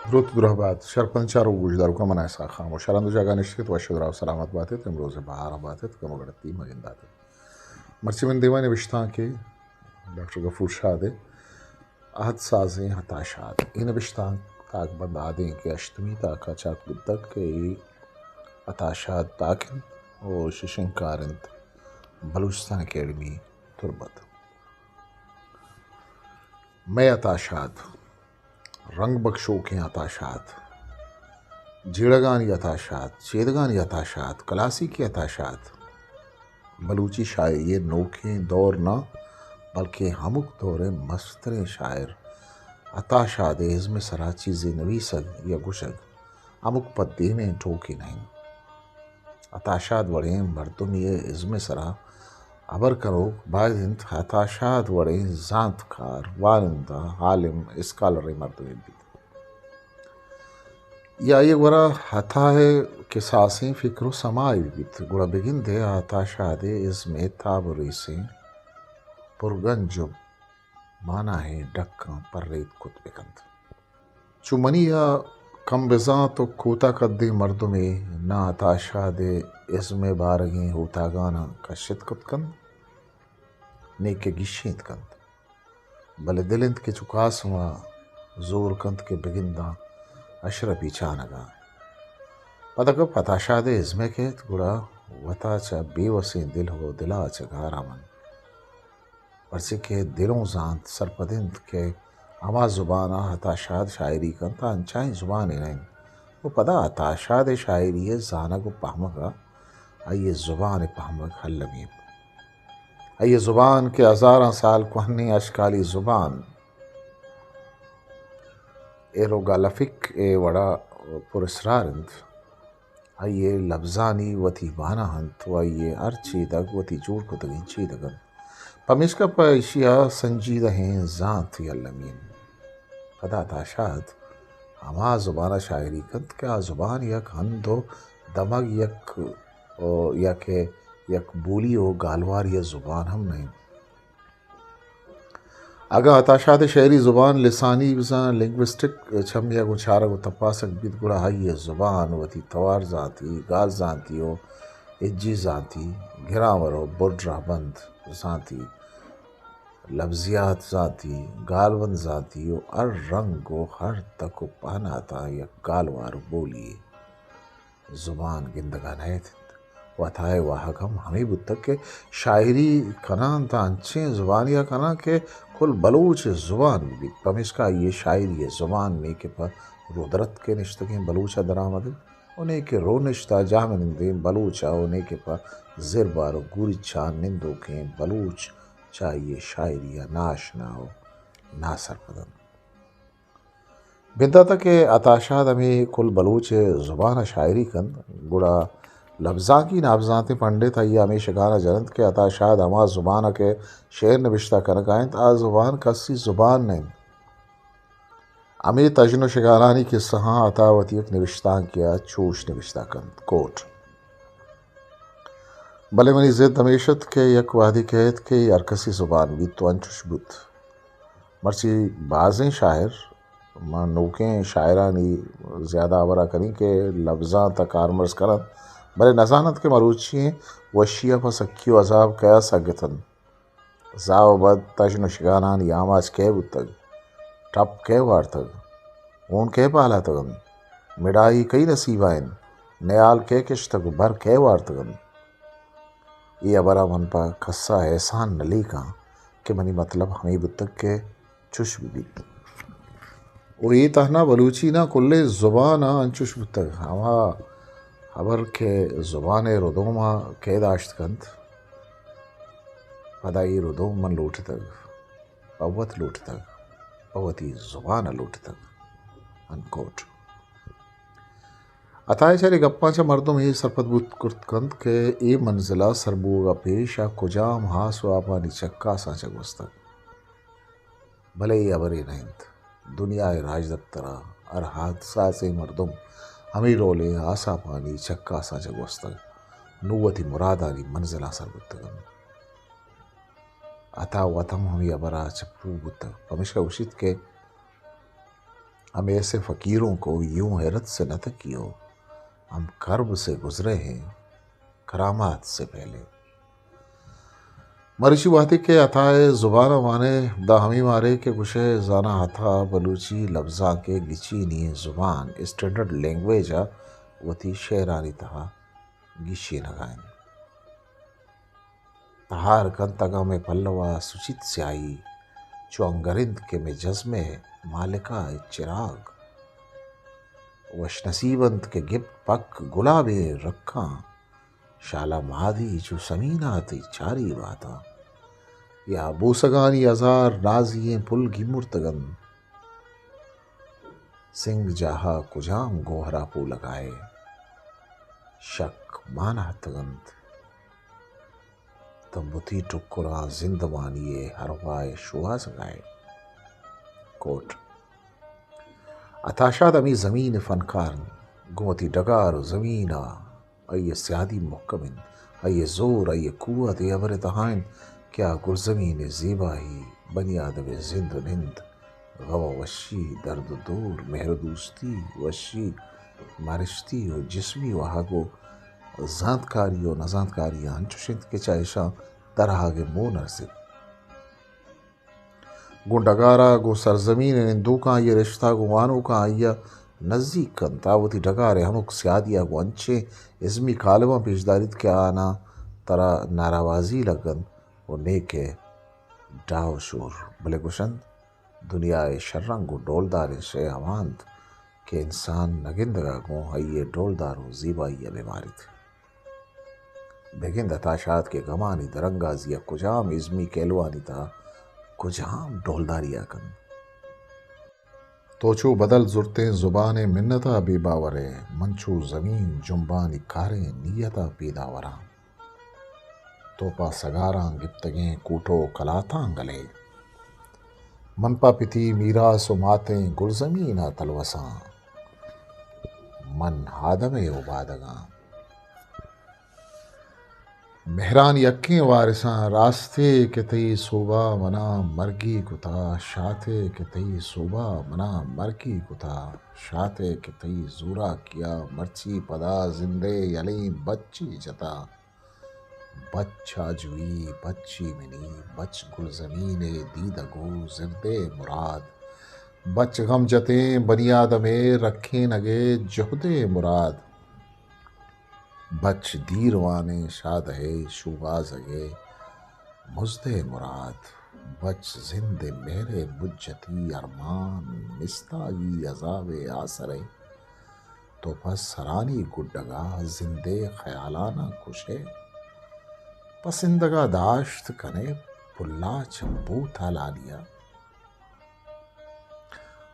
دروت دراہ بات، شرپند چاروک گوشداروکاں، من اسحاق خاموش۔ شرند جاگہ نشتیت، وش و دراہ و سلامت باتیت، امروز بہار باتیت، کمو گڑتی مگنداتیت۔ مرچی من دیما نبشتانکے ڈاکٹر غفور شاد ءِ عہد سازیں عطا شاد۔ اے نبشتانک تاکبند آدینک ءِ ہشتمی تاکا چاپ بوتگ کہ اے عطا شاد تاک انت و ششنکار انت بلوچستان اکیڈمی تربت۔ مئے عطا شاد، رنگ بکشوکیں عطا شاد، جیڑگانی عطا شاد، چیدگانی عطا شاد، کلاسیکی عطا شاد، بلوچی شاعری ءِ نوکیں دور نہ بلکیں ہمک دور ءِ مستریں شاعر عطا شاد ءِ ازم ءِ سرا چیزے نویسگ یا گوشگ ہمک پہ دیمیں ٹوکے نہ انت۔ عطا شاد وڑیں مردمے ءِ ازم ءِ سرا ہبر کنوک باید انت عطا شاد وڑیں زانتکار، وانندہ، عالم، اسکالریں مردمے بیت۔ یا آئی ءِ گورا عطا ءِ کساسیں فکر و سمائے بیت، گڑا بگندے عطا شاد ءِ ازم ءِ تاب و ریسیں پرگنج و ماناہیں ڈکاں پریت کت بکنت۔ چو منی ءَ کم بزانت و کوتاہ قدیں مردمے نہ عطا شاد ءِ ازم ءِ بارگیں اوتاگاناں کشت کت کنت، نے کہ گیشینت کنت، بلے دل انت کہ چو قاسم ءَ زور کنت کہ بگنداں اشرپی چانگاں۔ پدا گپ عطا شاد ءِ ازم ءِ کیت، گڑا وتا چہ بے وسیں دل و دلا چہ گار ءَ من پرچے کہ دل اوں زانت سرپد انت کہ ہما زبان ءَ عطا شاد شاعری کنت، آ انچائیں زبانے نہ انت۔ و پدا عطا شاد ءِ شاعری ءِ زانگ و پہمگ ءَ آئی ءِ زبان ءِ پہمگ المی انت۔ آئی ءِ زبان کہ ہزاراں سال کوہنیں اشکالی زبان، ایروگالفک ءِ وڑا پر اسرار انت۔ آئی ءِ لبزانی وتی مانا انت و آئی ءِ ہر چیدگ وتی جوڑ کتگیں چیدگ انت۔ پمیشکا پہ ایشی ءَ سنجیدہیں زانت المی انت۔ پدا عطا شاد ہما زبان ءَ شاعری کنت کہ آ زبان یک ہند و دمگ یک، او، یا کہ یک بولی و گالواری ءِ زبان ہم نہ انت۔ اگاں عطا شاد ءِ شعری زبان لسانی بزاں لنگوسٹک چمی ءَ گوں چارگ و تپاسگ بیت، گڑا آئی ءِ زبان وتی توار زانتی، گال زانتی و ہجی زانتی، گرامر و برڈ رہبند زانتی، لبزیات زانتی، گالبند زانتی و ہر رنگ و ہر تک و پہناتاں یک گالوار و بولی یے۔ زبان گندگ ءَ نئیت انت۔ و عطا ءِ واہگ ہم ہمے بوتگ کہ شاعری کناں تاں انچیں زبانے ءَ کناں کہ کل بلوچ ءِ زبان بہ بیت۔ پمیشکا آئی ءِ شاعری ءِ زبان نے کہ پہ رودرتک ءَ نشتگیں بلوچ ءَ درآمد انت و نے کہ رونشت ءَ جاہمنندیں بلوچ ءَ و نے کہ پہ زربار و گوریچ ءَ نندوکیں بلوچ چہ آئی ءِ شاعری ءَ ناآشنا و ناسرپد انت۔ بندات ءَ کہ عطا شاد ہمے کل بلوچ ءِ زبان ءَ شاعری کنت، گڑا لبزانکی نابزانتیں پنڈت آئی ءَ ہمے شگان ءَ جننت کہ عطا شاد ہما زبان ءَ کہ شعر نبشتہ کنگ ءَ انت، آ زبان کسی زبان نہ انت۔ ہمے تژن و شگانانی کسہاں عطا وتی یک نبشتانکے ءَ چوش نبشتہ کنت، کوٹ، بلے منی زد ہمیش ات کہ یک وہدے کئیت کہ اے ہرکسی زبان بیت و انچش بوت۔ مرچی بازیں شاعر، ما نوکیں شاعرانی زیادہ ہبر ءَ کنیں کہ لبزانت ءَ کارمرز کن انت، بلے نہ زان انت کہ مروچی ئیں وشی ءَ پہ سکی و عذاب کیا سگت انت۔ زاہ و بد، تژن و شگانانی آماچ کئے بوتگ؟ ٹپ کئے وارتگ؟ ہون کئے پہلاتگ انت؟ مڑائی کئی نصیب ءَ انت؟ نیال کئے کشتگ و بر کئے وارتگ انت؟ اے ہبر ءَ من پہ کس ءَ احسان نہ لیکاں کہ منی مطلب ہمے بوتگ کہ چش بہ بیت۔ و اے تہنا بلوچی نہ، کلیں زبان ءَ انچش بوتگ۔ ہما ہبر کہ زبان ءِ ردوم ءَ کئے داشت کنت، پدا اے ردوم من لوٹتگ، پہ وت لوٹتگ، پہ وتی زبان ءَ لوٹتگ۔ انکوٹ۔ عطا ءِ چرے گپاں چہ مردم اے سرپد بوت کرت کنت کہ اے منزل ءَ سر بوگ ءَ پیش آ کجام ہاس و آپانی چکاساں چہ گوستگ۔ بلے اے ہبرے نہ انت۔ دنیا ءِ راجدپتر ءَ ہر حادثہ سے مردم ہمے ڈولیں آساپانی چکاساں چہ گوستگ، نوں وتی مرادانی منزلاں سر بوتگ انت۔ عطا وت ہم ہمے ہبر ءَ چہ پوہ بوتگ، پمیشکا گوشیت کہ ہم ایسے فقیروں کو یوں حیرت سے نہ تکیو، ہم کرب سے گزرے ہیں، کرامات سے پہلے۔ مرچی وہدے کہ عطا ءِ زبان ءَ وانے، داں ہمے مارے کہ گوشے زاناں عطا بلوچی لبزانک ءِ گچینی ئیں زبان، اسٹینڈرڈ لینگویج ءَ وتی شعرانی تہا گیشینگ ءَ انت۔ تہار کنت اگاں مئے پلو ءَ سچیت سیاہی، چو انگرند کہ مئے جزم ءِ مالکا ءِ چراگ۔ وش نصیب انت کہ گپت پک گلابیں رکاں، شالا مادی چو سمینا تئی چاری باتاں۔ یا بوسگانی ہزار نازی ئیں پل گیمرتگ انت۔ سنگ جاہا کجام گوہرا پولگائے، شک مان اتگ انت۔ تمبتی ٹکراں زندمانی ءِ ہرواہ ءِ شوہازگائے۔ کوٹ۔ عطا شاد ہمے زمین ءِ فنکار انت، گوں وتی ڈگار و زمین ءَ آئی ءِ سیادی مھکم انت، آئی ءِ زور، آئی ءِ قوت اے ہبر ءِ تہا انت کہ آ گلزمین ءِ زیبائی، بنی آدم ءِ زند و نند، غم و وشی، درد و دور، مہر و دوستی، وشی، مارشتی و جسمی واہگ و زانتکاری و نزانتکاری انچش انت کہ چہ اشاں درآہگ ءِ مون ارزیت۔ گوں ڈگار ءَ، گوں سرزمین ءِ نندوکاں آئی ءِ رشتہ، گوں وانوکاں آئی ءَ نزیک کنت۔ آ وتی ڈگار ءِ ہمک سیادی ءَ گوں انچیں ازمی کالماں پیش داریت کہ آناں ترا ناراوازی لگ انت و نیکہ ڈاہ و شور۔ بلے گوش انت، دنیا ءِ شررنگ و ڈولداریں شے ہما انت کہ انسان نہ گندگ ءَ گوں آئی ءِ ڈولدار و زیبائی ءَ بہ ماریت۔ بگند عطا شاد کہ گمانی درانگازی ءَ کجام ازمی کہلوانی تہا کجام ڈولداری ءَ کنت۔ تو چو بدل زرتیں زبان ءِ منت ءَ بے باور ئے، من چو زمین جنبانی کاریں نیت ءَ پیداور آں۔ تو پہ سگاراں گپتگیں کوٹو کلاتاں گلے، من پہ پتی میراث و ماتیں گلزمین ءَ تلوساں۔ من آدم ءِ اوبادگ آں۔ مہران یکیں وارثاں، راستے کہ تئی سوبا منا مرگی کتا، شاتے کہ تئی سوبا منا مرگی کتا، شاتے کہ تئی زوراکیا مرچی پدا زندے یلیں بچی جتا۔ بچ آجوئی، بچ ایمنی، بچ گلزمین ءِ دیدگ و زندے مراد، بچ غم جتیں بنی آدم ءِ رکھینگ ءِ جہد ءِ مراد۔ بچ دیروانیں شادہ ءِ شوہازگ ءِ مزد ءِ مراد، بچ زند ءِ مہر ءِ مجتی ارمان، مستاگی عذاب ءِ آسر ءِ۔ تو پہ سرانی گڈگ ءَ زند ءِ خیالاناں کش ئے، پہ سندگ ءَ داشت کن ئے پلاچ بوتالانی ءَ۔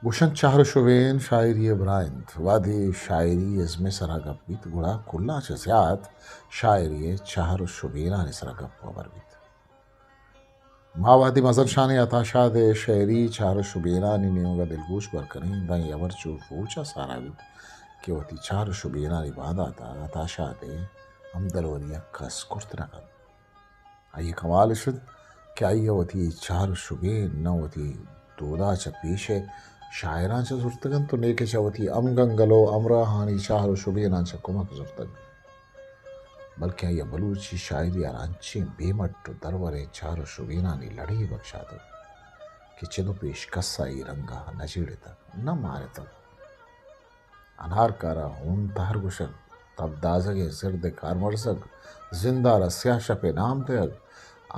گوشنت چہر و شبین شاعری ءِ برا انت۔ وہدے شاعری ازم ءِ سرا گپ بیت، گڑا کلاں چہ زیات شاعری ءِ چہر و شبینانی سرا گپ و ہبر بیت۔ ما وہدے مزن شانیں عطا شاد ءِ شاعری چہر و شبینانی نیمگ ءَ دلگوش گور کنیں، داں اے ہبر چو روچ ءَ سارا بیت کہ وتی چہر و شبینانی باندات ءَ عطا شاد ءِ ہمدلوری ءَ کس کرت نہ کنت۔ آئی ءِ کمال اش انت کہ آئی ءَ وتی چہر و شبین نہ وتی دودا چہ پیش ءَ شاعراں چہ زرتگ انت و نیکہ چہ وتی ہمگنگل و ہمراہانی چہر و شبیناں چہ کمک زرتگ، بلکیں آئی ءَ بلوچی شاعری ءَ را انچیں بے مٹ و دروریں چہر و شبینانی لڑے بکشاتگ کہ چد و پیش کس ءَ اے رنگ ءَ نہ جیڑتگ، نہ مارتگ۔ انارک ءَ را ہون تہر گوشگ، تب دازگیں زرد ءِ کارمرزگ، زند ءَ را سیاہ شپ ءِ نام دئیگ،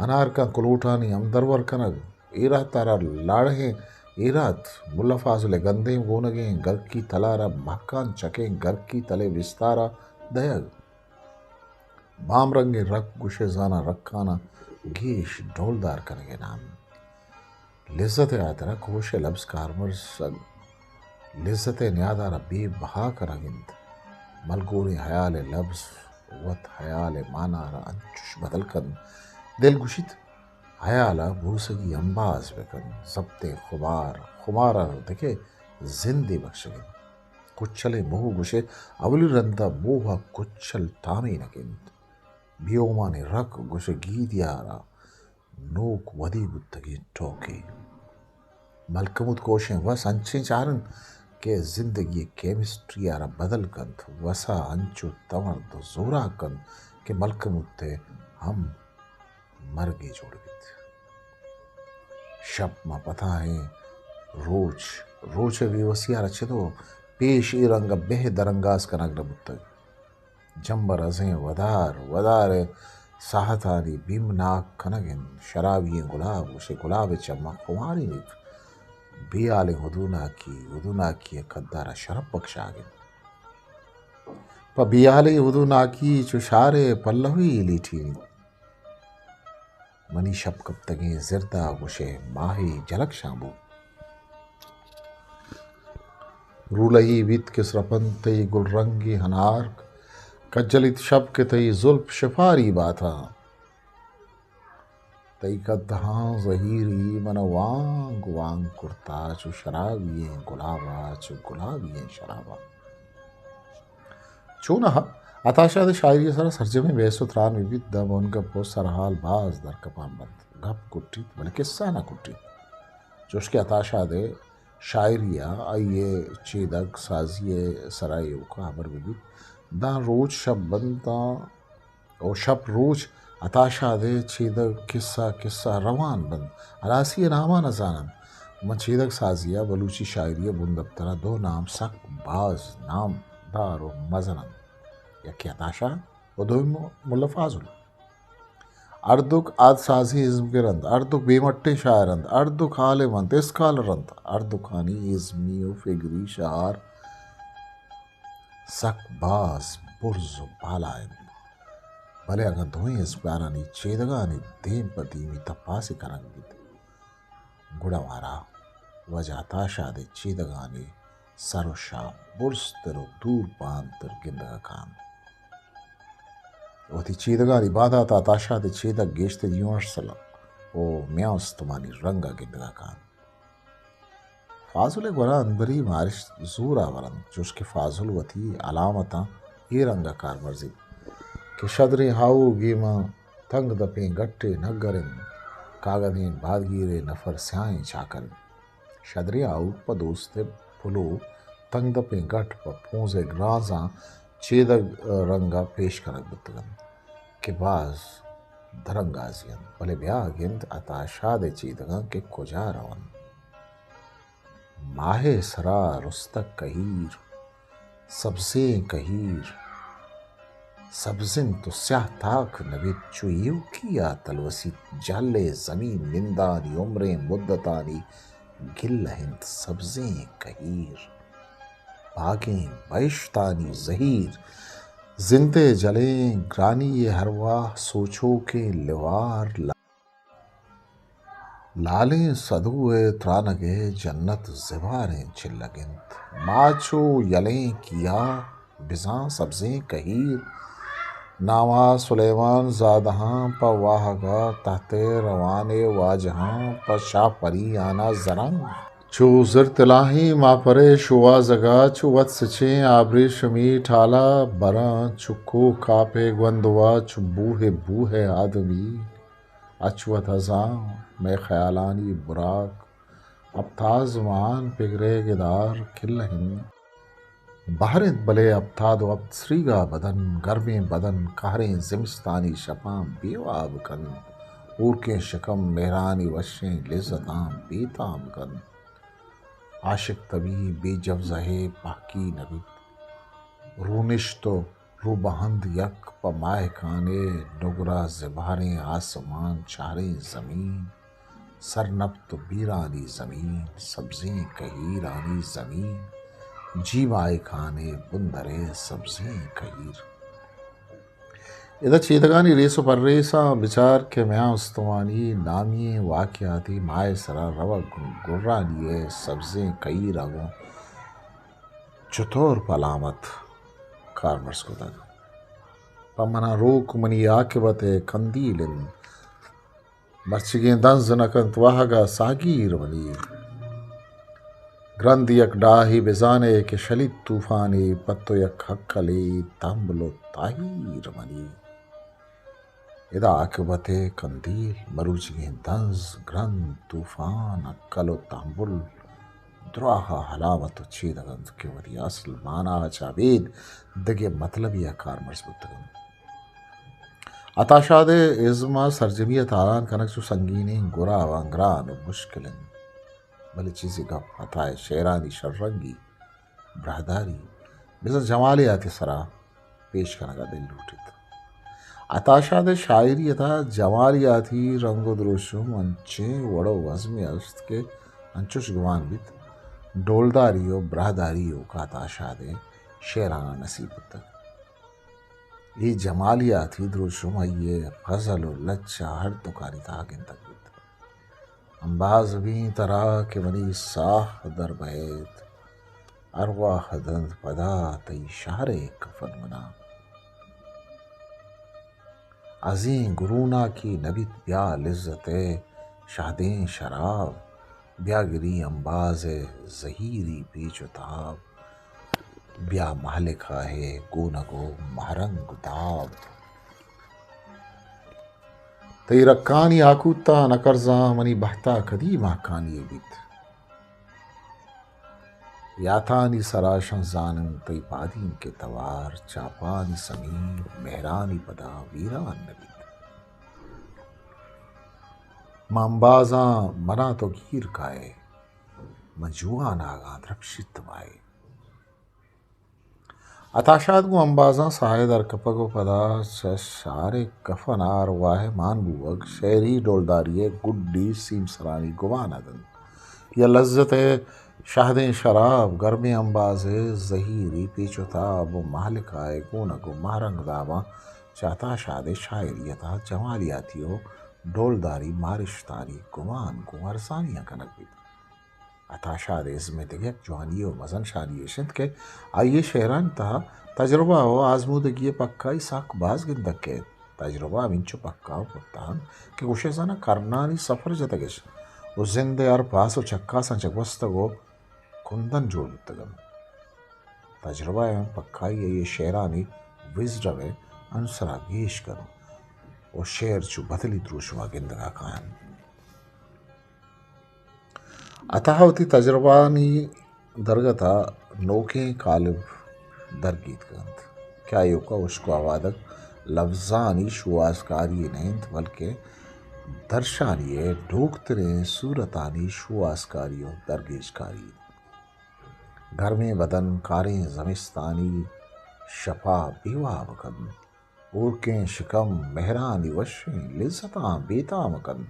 انارکاں کلوٹانی ہمدرور کنگ، ایرات ءَ را لاڑہیں ایرات، ملا فاضل ءِ گندیم گونگیں گرکی تل ءَ را مہکان چکیں گرکی تل ءِ بستار ءَ دئیگ۔ بامرنگیں رک گوشئے زاناں رکاناں گیش ڈولدار کنگ ءِ نام۔ لذت ءِ ہاترا کوش ءِ لبز کارمرز انت۔ لذت ءِ نیاد ءَ را بے بہا کنگ انت۔ ملگوریں ہیال ءِ لبز وت ہیال ءِ مانا ءَ را انچش بدل کنت، دل گوشیت ہیال ءَ بوسگی امباز بہ کنت۔ زپتیں خمار، خمار ءَ را دگہ زندے بکشگ انت۔ کچلیں موہ گوشئے، اولی رندا موہ ءَ کچل تامینگ انت۔ بیومانیں رک گوشئے گیدی ءَ را نوک ودی بوتگیں ٹوکے۔ ملکموت کوشیں وس انچیں چار انت کہ زندگی ءِ کیمسٹری ءَ را بدل کنت، وسا انچو تورد ءُ زوراک کنت کہ ملکموت ءِ ہم مرگے جوڑ بیت۔ شپ ما پتائیں، روچ، روچ ءِ بے وسی ءَ را چدو پیش اے رنگ ءَ بہ درانگاز کنگ نہ بوتگ۔ جمبر ازیں ودار، ودار ءِ ساہتانی بیمناک کنگ انت۔ شرابی ئیں گلاب، گوشے گلاب ءِ چماں خمارینیت۔ بیالیں ہدوناکی، ہدوناکی ءِ کدار ءَ شرپ بکشاگ انت۔ پہ بیالیں ہدوناکی چو شار ءِ پلوی لیٹینیت۔ منی شپ کپتگیں زرد ءَ گوشے ماہے جلک شاں بو۔ رولہی بیت کہ سرپنت تئی گل رنگیں ہنارک، کجلیت شپ کہ تئی زلپ شپاری باتاں۔ تئی کدہاں زہیری من وانگ وانگ کرتا، چو شرابی ئیں گلاب ءَ، چو گلابی ئیں شراب ءَ۔ چوناہا عطا شاد ءِ شاعری ءِ سرا سرجمیں بحث ءُ تران بہ بیت، داں بنگپ ءُ سرحال باز درکپان بنت۔ گپ کٹیت، بلے کسہ نہ کٹیت۔ چوش کہ عطا شاد ءِ شاعری ءَ آئی ءِ چیدگ سازی ءِ سرا ایوک ءَ ہبر بہ بیت، داں روچ شپ بنت، داں او شپ روچ عطا شاد ءِ چیدگ کسہ کسہ روان بنت۔ ہلاسی ءِ ناما نہ زاننت۔ من چیدگ سازی ءَ بلوچی شاعری ءِ بندپتر ءَ دو نام سک باز نامدار ءُ مزن انت۔ یکے عطا شاد ءُ دومی ملا فاضل۔ ہردوک آد سازیں ازمگر انت، ہردوک بے مٹیں شاعر انت، ہردوک عالم انت، اسکالر انت، ہردوکانی ازمی ءُ فگری شعار سک باز برز ءُ بالا انت، بلے اگاں دوئیں ازمکارانی چیدگانی دیم پہ دیمی تپاسے کنگ بیت، گڑا مارا واجہ عطا شاد ءِ چیدگانی سر ءُ شاپ برزتر ءُ دور بانتر گندگ ءَ کاینت۔ وتی چیدگانی باندات ءَ عطا شاد ءِ چیدگ گیشتر یونیورسل ءُ میان استمانی رنگ ءَ گندگ ءَ کاینت۔ فاضل ءِ گورا اندری مارشت زور آور انت، چوش کہ فاضل وتی علامتاں اے رنگ ءَ کارمرزیت کہ شدریں ہاؤ گیماں تنگ دپیں گٹے نگر انت، کاگدیں بادگیرے نفر سیاہیں چاکر انت۔ شدریں ہاؤک پہ دوست ءِ پلو تنگ دپیں گٹ پہ پونز ءِ گرانزاں چیدگ رنگ ءَ پیش کنگ بوتگ انت کہ باز درانگازی انت، بلے بیا گند عطا شاد ءِ چیدگاں کہ کجا رونت۔ ماہ ءِ سرا رستگ کہیر، سبزیں کہیر، سبز انت ءُ سیاہ تاک نہ بیت، چو ایوکی ءَ تلوسیت۔ جہل ءِ زمین نندانی عمریں مدتانی گلہ انت، سبزیں کہیر، باگیں بہشتانی زہیر، زند ءِ جلیں گرانی ءِ ارواہ سوچوکیں لیوار، لالیں سدو ءِ ترانگ ءِ جنت زباریں چلگ انت۔ ما چو یلیں کیا بزاں سبزیں کہیر۔ ناما سلیمان زادہاں پہ واہگ ءَ تحت ءِ روان ءِ واجہاں پہ شاہ پریان ءَ زرنگ۔ چو زر تلاہیں ماپرے شوہازگ ءَ چو وت سچیں آبریشمی ٹال ءَ براں، چو کوہ کاپ ءِ گوندو ءَ چو بوہ بوہ ءِ آدمی۔ اچ وت ہزاں مئے خیالانی براک، ہپت آزمان پگرے گدار کلہ انت۔ بہر انت بلے ہپتاد ءُ ہپت سریگا بدن، گرمیں بدن، قہریں زمستانی شپاں بے واب کنت، ہورکیں شکم مہرانی وشیں لذتاں بے تام کنت۔ عاشق تبی بے جوزہ ءِ پہکی نہ بیت۔ رونشت ءُ روبہند یک پہ ماہکانے، نگرہ زبہریں آسمان، چاریں زمین، سرنپت ءُ بیرانی زمین، سبزیں کہیرانی زمین، جی ماہکانے بندرے سبزیں کہیر۔ ادا چیدگانی ریس ءُ پریساں بچار کہ میان استمانی نامی ئیں واقعاتی ماہ ءِ سرا روگ گرانی ءِ سبزیں کہیر ءَ گوں چتور پہ علامت کارمرز کتگ۔ پہ منا روک منی عاقبت ءِ کندیل انت۔ مرچیگیں دنز نہ کنت واہگ ءَ ساگیر منی۔ گرند یک ڈاہے بزانے کہ شلیت طوفانے، پہ تو یک ہکلے تمبل ءُ تاہیر منی۔ ادا عاقبت ءِ کندیل، مروچیگیں دنز، گرند، طوفان، ہکل ءُ تمبل، دراہ ءَ ہلامت ءُ چیدگ اَنت کہ وتی اصل مانا ءَ چہ ابید دگہ مطلبے ءَ کارمرز بوتگ اَنت۔ عطا شاد ءِ ازم ءَ سرجمی ءَ تالان کنگ چو سنگینیں گراواں گران ءُ مشکل اِنت، بلے چیزے گپ عطا ءِ شعرانی شررنگی، براہداری، بزاں جمالیات ءِ سرا پیش کنگ ءَ دل لوٹیت۔ عطا شاد ءِ شاعری ءِ تہا جمالیاتی رنگ ءُ دروشم انچیں وڑ ءُ وزمے است کہ انچوش گمان بیت، ڈولداری ءُ براہداری ءُ عطا شاد ءِ شعراناں نصیب بوتگ۔ اے جمالیاتی دروشم آئی ءِ غزل ءُ لچہ ہر دکانی تہا گندگ بیت۔ امباز بیں ترا کہ منی ساہ در بئیت، ارواہ دنت پدا تئی شہر ءِ کفن منا۔ ازیں گروناکی نہ بیت بیا لذت ءِ شہدیں شراب، بیا گری امباز ءِ زہیری پیچ ءُ تاب، بیا مہلکا ءِ گونگ ءُ مہرنگ داب۔ تئی رکانی آکوتاں نہ کرزاں، منی بہتا کدی مہکانی بیت۔ یاتانی سرا شنزان اِنت تئی پادینک ءِ توار، چاپانی سمیر مہرانی پدا ویران نہ بیت۔ من امبازاں منا تو گیر کائے، من جواناگاں درپشیت مائے۔ عطا شاد گوں امبازاں ساہ ءِ درکپگ ءُ پدا چہ شہر ءِ کفن ءَ ارواہ ءِ مان بوگ، شعری ڈولداری ءِ گڈی سیمسرانی گمان ءَ دنت۔ یا لذت ءِ شہدیں شراب، گرمیں امباز ءِ زہیری پیچ ءُ تاب ءُ مہلکا ءِ گونگ ءُ مہرنگ داباں چہ عطا شاد ءِ شاعری ءِ تہا جمالیاتی ءُ ڈولداری مارشتانی گمان گوں ارزانیاں کنگ بیت۔ عطا شاد ءِ ازم ءِ دگہ یک جوانی ءُ مزن شانی ایش اِنت کہ آئی ءِ شعرانی تہا تجربہ ءُ آزمودگی ءِ پکائی سک باز گندگ کئیت۔ تجربہ ہمینچو پکا ءُ پختہ اِنت کہ گوشئے زاناں کرنانی سفر جتگ اِش ءُ زند ءِ ہر پاس ءُ چکاساں چہ گوستگ ءُ کندن جوڑ بوتگ اَنت۔ تجربہ ءِ ہم پکائی آئی ءِ شعرانی وزڈم ءِ عنصر ءَ گیش کنت ءُ شعر چو بدلی دروشم ءَ گندگ ءَ کاینت۔ عطا ءَ وتی تجربہانی درگت ءَ نوکیں کالب درگیتک اَنت کہ آیوک ءَ ہشک ءُ ہوادگ لبزانی شوہازکاری یے نہ اِنت، بلکیں درشانی ءِ ڈوکتریں صورتانی شوہازکاری ءُ درگیجکاری۔ گرمیں بدن کاریں زمستانی شپ ءَ بے واب کنت۔ ہورکیں شکم مہرانی وشیں لذتاں بے تام کنت۔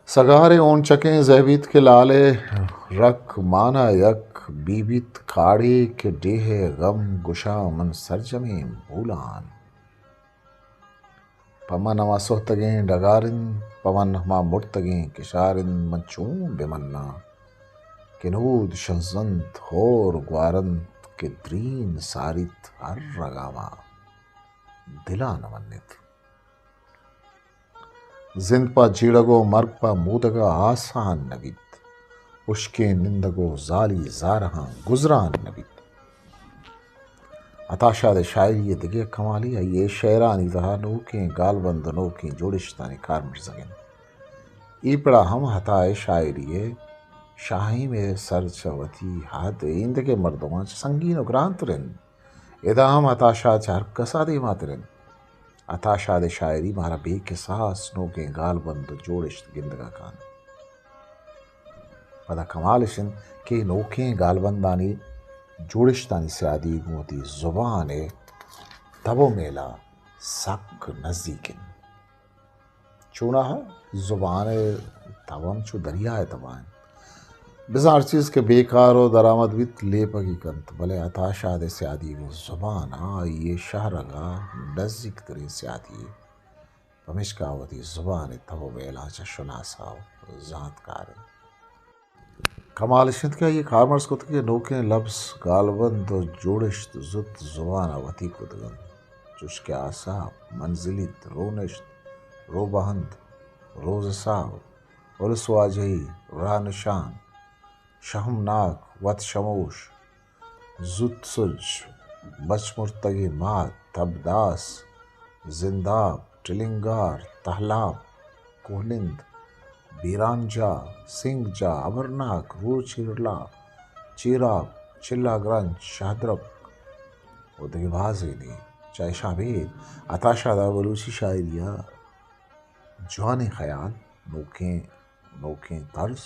سگارے ہونچکیں زہبیت کہ لال ءِ رک مانا یک بی بیت، کاڑے کہ ڈیہہ ءِ غم گشاں من سرجمیں بولان۔ پہ من ہما سہتگیں ڈگار اِنت، پہ من ہما مرتگیں کشار اِنت، من چون بہ مناں کہ نود شنزنت، ہور گوارنت کہ درین ساریت ہر رگاما دلا نہ منیت۔ زند پہ جیڑگ ءُ مرگ پہ مودگ ءَ آسان نہ بیت۔ ہشکیں نندگ ءُ زالی زارہاں گزران نہ بیت۔ عطا شاد ءِ شاعری ءِ دگہ یک کمالے آئی ءِ شعرانی تہا نوکیں گالبند ءُ نوکیں جوڑشتانی کارمرزگ اِنت۔ اے پڑا ہم عطا ءِ شاعری ءِ شاہیم ءِ سر چہ وتی حد ءَ ایندگہ مردماں چہ سنگین ءُ گرانتر اِنت۔ ادا ہم عطا شاد چہ ہر کس ءَ دیماتر اِنت۔ عطا شاد ءِ شاعری مارا بے کساس نوکیں گالبند ءُ جوڑشت گندگ ءَ کاینت۔ پدا کمال اِش اِنت کہ اے نوکیں گالبندانی جوڑشتانی سیادی گوں وتی زبان ءِ تب ءُ میل ءَ سک نزیک اِنت۔ چوناہا زبان ءِ تب ہم چو دریا ءِ تب ءَ اِنت۔ بزاں ہر چیز کہ بیکار ءُ درآمد بیت، لیپگی کنت، بلے عطا شاد ءِ سیادی گوں زبان ءَ آئی ءِ شہرگ ءَ نزیک تریں سیادی یے۔ پمیشکا وتی زبان ءِ تب ءُ میلاں چہ شناسا ءُ زانتکار اِنت۔ کمال اِش اِنت کہ آئی ءَ کارمرز کتگ کہ نوکیں لبز، گالبند ءُ جوڑشت زوت زبان ءَ وتی کتگ اَنت، چوش کہ آساپ، منزلیت، رونشت، روبہند، روزساپ، السواجہی، راہنشان، شہمناک، وت شموش، زوت سج، بچ مرتگیں مات، تبداس، زنداپ، ٹلنگار، تہلاپ، کوہنند، بیران جاہ، سنگ جاہ، ابرناک، روچیرلا، چیراب، چلا گرنچ، شہدرک و دگہ بازینے۔ چہ اشاں ابید عطا شاد ءَ بلوچی شاعری ءَ جوانیں خیال، نوکیں، نوکیں طرز،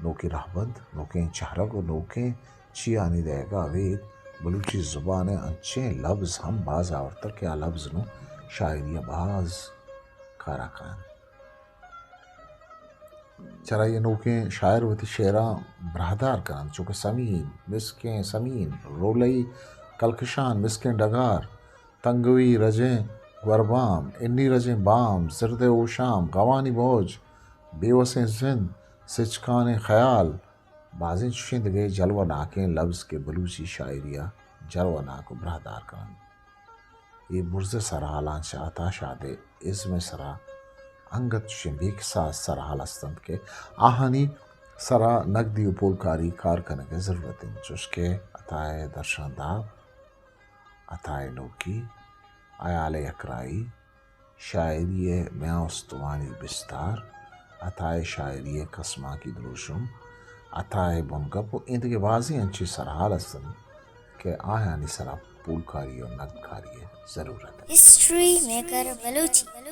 نوکیں رہبند، نوکیں چہرگ و نوکیں چیانی دئیگ ءَ ابید بلوچی زبان ءَ انچیں لبز ہم باز آورتگ کہ آ لبز نوں شاعری ءَ باز کار ءَ کاینت۔ چرآئی ءَ نوکیں شاعر وتی شعراں براہدار کننت، چو کہ سمین، مسکیں سمین، رولئی کلکشان، مسکیں ڈگار، تنگوی رجیں گوربام، انی رجیں بام، زردئے ہوشام، گوانی موج، بے وسیں زند، سچکانیں خیال، بازیں چشیں دگہ جلوہ ناکیں لبز کہ بلوچی شاعری ءَ جلوہ ناک و براہدار کننت۔ اے برز ءِ سرحالاں چہ عطا شاد ءِ ازم ءِ سرا انگت چشیں بے کساس سرحال ہستنت کہ آہانی سرا نگدی و پولکاری کار کنگ ءِ ضرورت انت، چوش کہ عطا ءِ درشانداب، عطا ءِ نوکی، ہیال ءِ یکرائی، شاعری ءِ میان استمانی بستار، عطا ءِ شاعری ءِ کسمانکی دروشم، عطا ءِ بنگپ و ایندگہ بازیں انچیں سرحال ہستنت کہ آیانی سرا پولکاری و نگدکاری ءِ ضرورت انت۔ ہسٹری میکر بلوچی۔